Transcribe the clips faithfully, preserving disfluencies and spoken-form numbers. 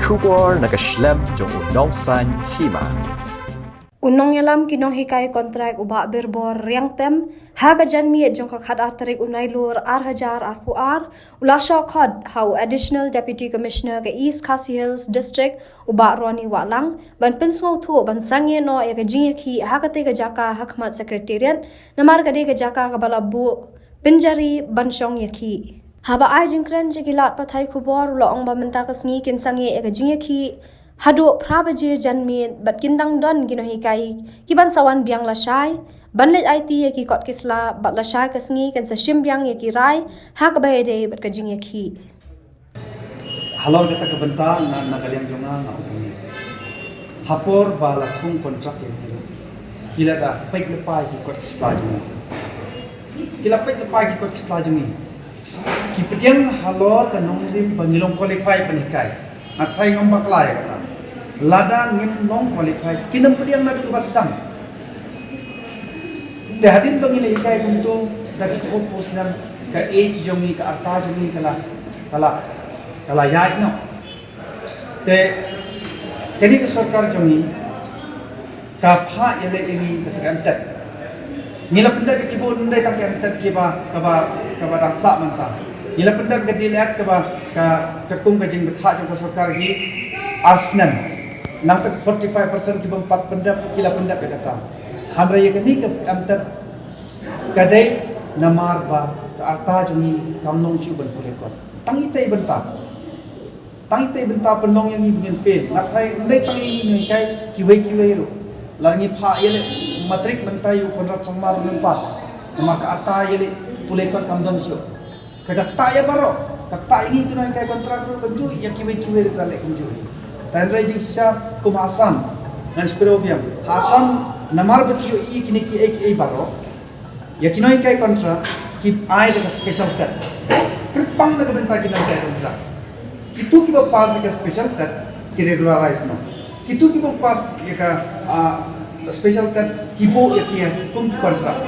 Khubor na ka shlem jong u Nongsaiñ Hima. U nongïalam ki nonghikai kontrak u Bah Birbor Riangtem, ha ka janmiet jong ka khatar tarik u Nailur ar hajar arphew ar, u la shah khot ha u Additional Deputy Commissioner ka East Khasi Hills District, u Bah Ronnie Wahlang, ban pynsngewthuh ban sangeh noh ïa ka jingïakhih ha katei ka jaka ha khmat Secretariat, namar ka dei ka jaka kaba la buh pynjari ban shong ïakhih. Haba ai jingkren sha ki lad pathai khubor, u la ong ba mynta ka sngi kin sangeh ïa ka jingïakhih haduh phra baje janmiet, bad kin dang don ki nonghikai kiban sa wan biang lashai ban leit aiti ïa ki kot ki sla, bad lashai ka sngi kin sa shim biang ïa ki rai ha kaba ïadei bad ka jingïakhih. Halor kata ka bynta, na, na ka liang jong nga, nga ong kumne. Ha por ba la thung kontrak ïa ngi ruh, ki la da peit lypa ïa ki kot ki sla jong ngi. Ki la peit lypa ïa ki kot ki sla jong ngi. Ki pdiang halor ka nongrim ba ngi long qualified ban hikai. Nga tharai ngam bakla ïa kata. Lada ngim long qualified, kin ym pdiang naduh kaba sdang. Te hadien ba ngi la hikai kumto da ki phew phew snem, ka age jong ngi, ka rta jong ngi ka la, ka la, ka la ïaid noh. Te kane ka sorkar jong ngi ka phah ïaleh ïa ngi kata ka M.Tet. Ngi la pyndep ïa ki bun, ym dei tang ka M.Tet kiba, kaba, kaba dang sah mynta. Ngi la pyndep ïa ka D.El.Ed kaba, ka, katkum ka jingbthah jong ka sorkar hi ar snem. Nangta ka forty-five percent ki bym pat pyndep, ki la pyndep ïa kata. Hynrei ïa kane ka M.Tet ka dei namar ba ka rta jong ngi kam long shuh ban pule kot. Tang itei bynta. Tang itei bynta pynlong ïa ngi ba ngin fail. Nga tharai ym dei tang ïa ngi nonghikai, kiwei kiwei ruh. Lada ngi phah ïaleh matrik mynta ïa u Conrad Sangma ruh un pass. Namar ka rta ïaleh pule kot kam don shuh. Te ka ktah ïa baroh, ka ktah ïa ngi ki nonghikai kontrak ruh kumjuh, ïa kiwei kiwei ruh ka leh kumjuh. Te hynrei jingshisha kum ha Assam, ngan shu kdew biang. Ha Assam namar ba ki ïohi kine kiei kiei baroh, ïa ki nonghikai kontrak ki ai da ka special TET. Kyrpang da ka bynta ki nonghikai kontrak. Kitu kiba pass ïa ka special TET ki regularize noh. Kitu kiba pass ïa ka, ah, special TET ki buh ïa ki kum ki kontrak.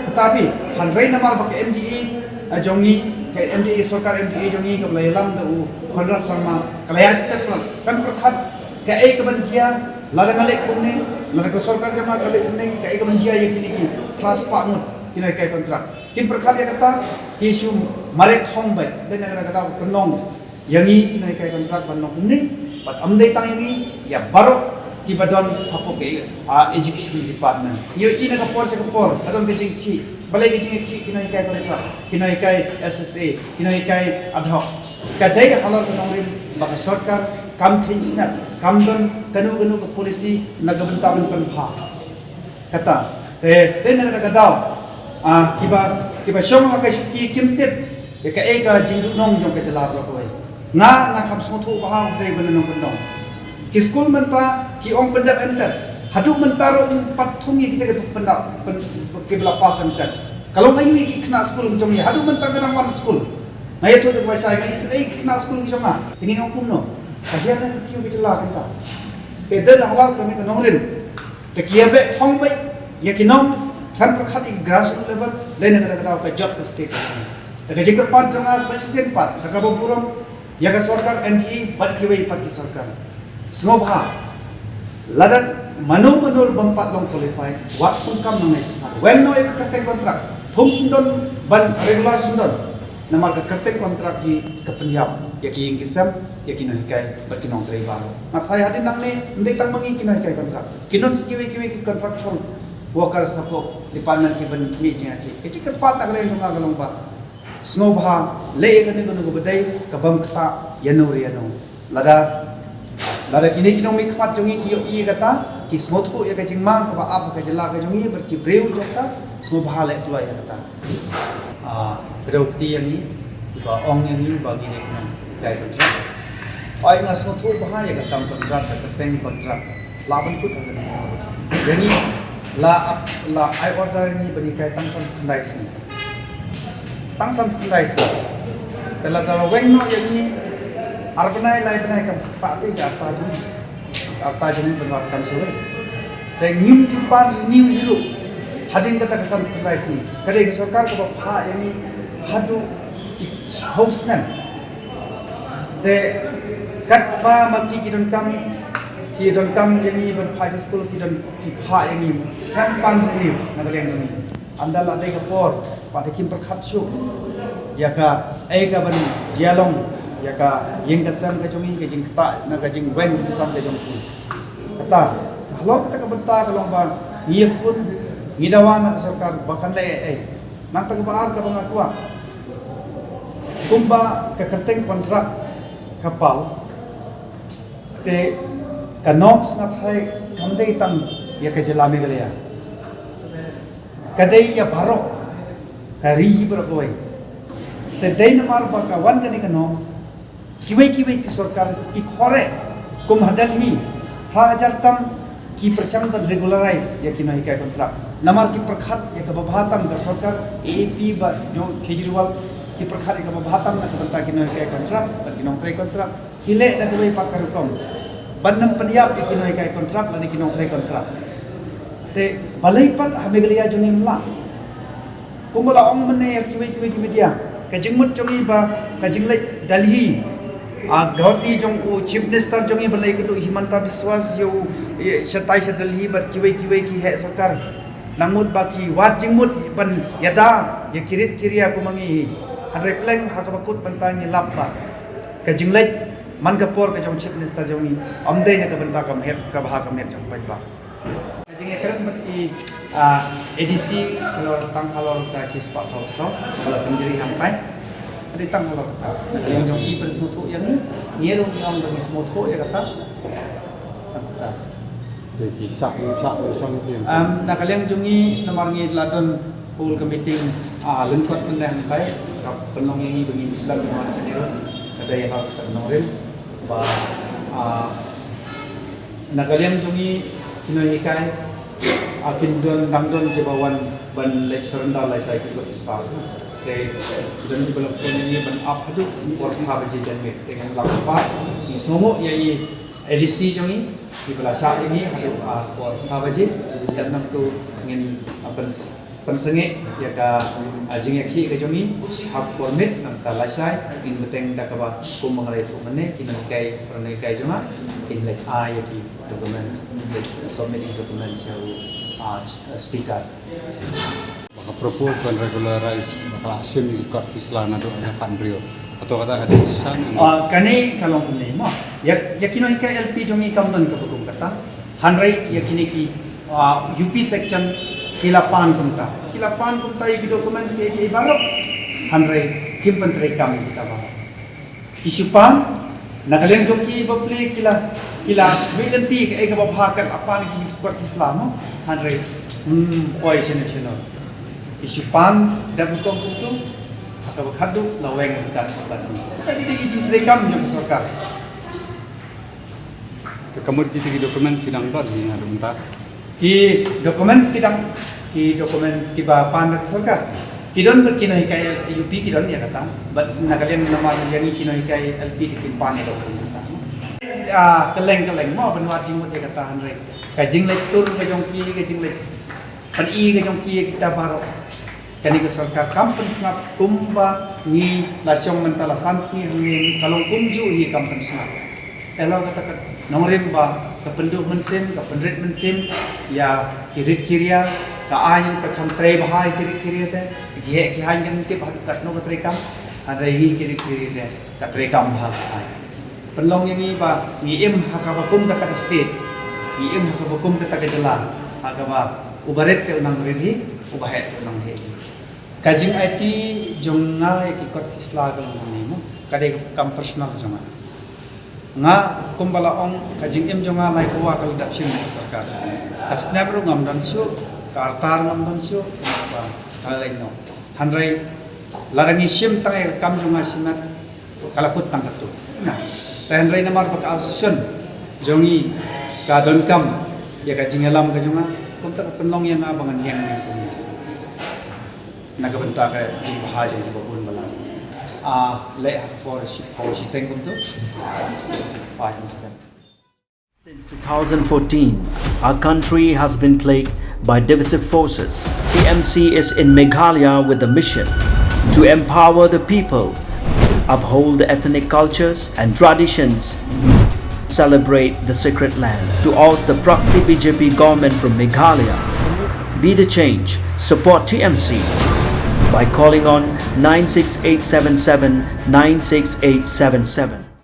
Tetapi hynrei namar ba ka MDA, ah, jong ngi, ka MDA, sorkar MDA jong ngi kaba la ïalam da u Conrad Sangma, ka la ïa step plan. Kan pyrkhat kaei kaban jia, lada nga leh kumne, lada ka sorkar jong nga ka leh kumne, kaei kaban jia ïa kine ki phra spah ngut ki nonghikai kontrak. Kin pyrkhat ïa kata, ki shu mareh thong beit, dei na kata ka daw pynlong ïa ngi ki nonghikai kontrak ban long kumne, bad ym dei tang ïa ngi, ïa baroh kiba don hapoh ka, ah, education department. Ïohi na ka por sha ka por ka don ka jingkhih, balei ka jingkhih ki nonghikai kontrak, ki nonghikai SSA, ki nonghikai ad hoc. Ka dei halor ka nongrim ba ka sorkar kam kheiñ snap, kam don kano kano ka policy na ka bynta ban pynbha. Kata, te, te na kata ka daw, ah, kiba, kiba shong ha ka shuki kim tip ïa kaei ka jingduhnong jong ka jylla baroh kawei. Nga, nga kham sngewthuh bha u dei ban nongkyndong. Ki skul mynta ki ong pyndep M.Tet. Haduh mynta ruh ym pat thung ïa kita ki pyndep, pyn-, kiba la pass M.Tet. Ka long aïu ïa ki khynnah skul ki jong ngi? Haduh mynta ka dang wan skul. Nga ïathuh da kaba shai, nga isynei ki khynnah skul ki jong nga. Te ngin ong kumno? Ka hiar na ka kiew ka jylla kumta. Te dei la halor kane ka nongrim. Te ki ïa beh thong beit ïa ki norms, khlem pyrkhat ïa ki grassroots level, dei na kata ka daw ka jot ka state. Te ka jingkyrpad jong nga sa shisien pat, da kaba burom ïa ka sorkar MDA bad kiwei pat ki sorkar. Sngewbha, lada mano mano ruh bym pat long qualify, wat pyndonkam nangne shaphang. Weng noh ïa ka kyrteng kontrak, thung sngewdon ban regular sngewdon. Namar ka kyrteng kontrak hi ka pynïap ïa ki ïing ki sem, ïa ki nonghikai bad ki nongtrei baroh. Nga tharai hadien nangne ym dei tang ma ngi ki nonghikai kontrak, kin don sa kiwei kiwei ki contractual workers hapoh department kiban mih jingïakhih. Ka jingkyrpad na ka liang jong nga ka long ba sngewbha leh ïa kane kano kaba dei, ka bym ktah ïano re ïano. Lada, lada kine ki nongmihkhmat jong ngi ki ïohi ïa kata, ki sngewthuh ïa ka jingma kaba ap ha ka jylla ka jong ngi bad ki briew jong ka, sngewbha leh duwai ïa kata. Ah, kdew kti ïa ngi, kiba ong ïa ngi ba ngi dei ki nonghikai kontrak. Oi, nga sngewthuh bha ïa ka kam kontrak, ka kyrteng kontrak. La ban kut ha kane. Ïa ngi la ap, la ai order ïa ngi ban hikai tang sanphew khyndai sngi. Tang sanphew khyndai sngi. Te lada la weng noh ïa ngi ar bnai lai bnai, kam ktah te ka rta jong ngi. Ka rta jong ngi ban wad kam shawei. Te ngim ju pan renew hi ruh hadien kata ka sanphew khyndai sngi. Ka dei ka sorkar kaba phah ïa ngi haduh ki shiphew snem. Te Katba ma ki ki donkam, ki donkam ïa ngi ban phah sha skul, ki don ki phah ïa ngi. Kan pan ri na ka liang jong ngi. Ynda la dei ka por, pat da kim pyrkhat shuh ïa kaei ka ban jia long ïa ka ïing ka sem ka jong ngi, ka jingktah na ka jingweng ka sem ka jong ngi. Kata, halor kata ka bynta ka long ba ngi ïakhun, ngi dawa na ka sorkar ba kan leh ei ei. Nangta kaba ar kaba nga kwah, kumba ka kyrteng kontrak ka paw, te ka norms nga tharai kam dei tang ïa ka jylla Meghalaya, ka dei ïa baroh ka ri hi baroh kawei. Te dei namar ba ka wan kane ka norms, kiwei kiwei ki sorkar ki khore, kum ha Delhi, phra hajar tam ki pyrshang ban regularize ïa ki nonghikai kontrak. Namar ki pyrkhat ïa kaba bha tam ka sorkar, A A P bad jong Kejriwal, ki pyrkhat ïa kaba bha tam na ka bynta ki nonghikai kontrak bad ki nongtrei kontrak. Ki leh da kawei pat ka rukom ban ym pynïap ïa ki nonghikai kontrak lane ki nongtrei kontrak. Te balei pat ha Meghalaya jong ngi ym lah? Kumba la ong mynne ïa kiwei kiwei ki media, ka jingmut jong ngi ba ka jingleit Delhi, ah, Guwahati jong u Chief Minister jong ngi ba la ïakynduh Himanta Biswa Sarma ïa u, ïa, shatai sha Delhi bad kiwei kiwei ki heh sorkar. Nang mut ba ki wad jingmut ban ïada ïa ki rit ki ria kum ma ngi. Hynrei pleng ha kaba kut bynta ngi lap ba ka jingleit man ka por ka jong Chief Minister jong ngi ym dei na ka bynta ka mhet, ka bha ka mhet jong paidbah. Ka jingïakren bad i, ah, A D C halor tang halor ka shispah saw saw, halor pynjri hangtai. Ka dei tang halor kata. Na ka liang jong i pynsngewthuh ïa ngi, ngi ruh ngi ong ba ngi sngewthuh ïa kata. Tang kata. Te ki shah, shah, shah ki. Um, na ka liang jong ngi namar ngi la don full ka meeting, ah, lyngkot mynne hangtai, ka pynlong ïa ngi ba ngin slem ïa ngi ruh. Ka dei halor kata ka nongrim ba, ah, na ka liang jong ngi ki nonghikai, ah, kin don, dang don kiba wan ban leit surrender lashai ki kot ki sla. Te don kiba la phone ïa ngi ban ap haduh por phra baje janmiet. Te ngan lap pat, ngi sngewnguh ïa i A D C jong ngi, kiba la shah ïa ngi haduh, ah, por phra baje. Te nangta ngin, ah, ban pynsangeh ïa ka, ah, jingïakhih ka jong ngi ha por miet, nangta lashai ngin bteng da kaba kum ba nga la ïathuh mynne, ki nonghikai, para nonghikai jong nga kin leit ai ïa ki documents, leit submitting documents ïa u, ah, speaker. Ba ka propose ban regularize ba ka la shim ïa ki kot ki sla naduh arhajar khathynriew. Hato kata ka dei shisha ne? Ah, kane ka long kumne mo. Ïa, ïa ki nonghikai L P jong ngi kam don kaba kum kata. Hynrei ïa kine ki, ah, U P section ki la pan kumta. Ki la pan kumta ïa ki documents kiei kiei baroh. Hynrei kim pyntreikam ïa kita baroh. Ki shu pan, na ka liang jong ki bapli ki la, ki la mih lynti kaei kaba bha, ka la pan ki kot ki sla mo. Hynrei, hmm, poi shano shano. Ki shu pan da ka rukom kumtu, ha kaba khatduh la weng ka kot. Kata ki dei ki jingtreikam jong ka sorkar. Te ka mut kita ki document ki dang don hi haduh mynta? Ki documents ki dang, ki documents kiba pan da ka sorkar ki don, bad ki nonghikai L P ki don ïa kata. Bad na ka liang namar ïa ngi ki nonghikai L P te kim pan ïa ka document kata. Ah, kylleng kylleng mo ban wad jingmut ïa kata, hynrei ka jingleit tur ka jong ki, ka jingleit pyni ka jong ki ïa kita baroh. Kane ka sorkar kam pynsngap kumba ngi la shong mynta la san sngi hangne, ka long kumjuh hi kam pynsngap. Te halor kata ka nongrim ba ka pynduh mynsiem, ka pynrit mynsiem ïa ki rit ki ria, ka ai ka kham trei bha ïa ki rit ki ria te, ki heh ki haiñ kan tip haduh katno ka treikam, hynrei ïa ki rit ki ria te ka treikam bha ka ai. Pynlong ïa ngi ba ngi im ha kaba kum kata ka state, ngi im ha kaba kum kata ka jylla, ha kaba uba rit te u nang rit hi, uba heh te u nang heh hi. Ka jingaiti jong nga ïa ki kot ki sla ka long kumne mo, ka dei ka kam personal jong nga. Nga kumba la ong, ka jingim jong nga lai kawei ka la dap shim na ka sorkar. Ka snem ruh ngam don shuh, ka artar ngam don shuh, kumba ka la leit noh. Hynrei lada ngi shim tang ïa ka kam jong nga shimet, ka la kut tang katto. Na, te hynrei namar ba ka association jong ngi ka donkam ïa ka jingïalam ka jong nga, kumta ka pynlong ïa nga ba ngan ïeng ïeng kumne. Na ka bynta ka jingbha jong kiba bun ba la, ah, leh ha ka por shi, por shiteng kumto. Bye, mister. Since two thousand fourteen, our country has been plagued by divisive forces. T M C is in Meghalaya with the mission to empower the people, Uphold the ethnic cultures and traditions. Celebrate the sacred land. To oust the proxy B J P government from Meghalaya. Be the change. Support T M C by calling on nine six eight seven seven nine six eight seven seven.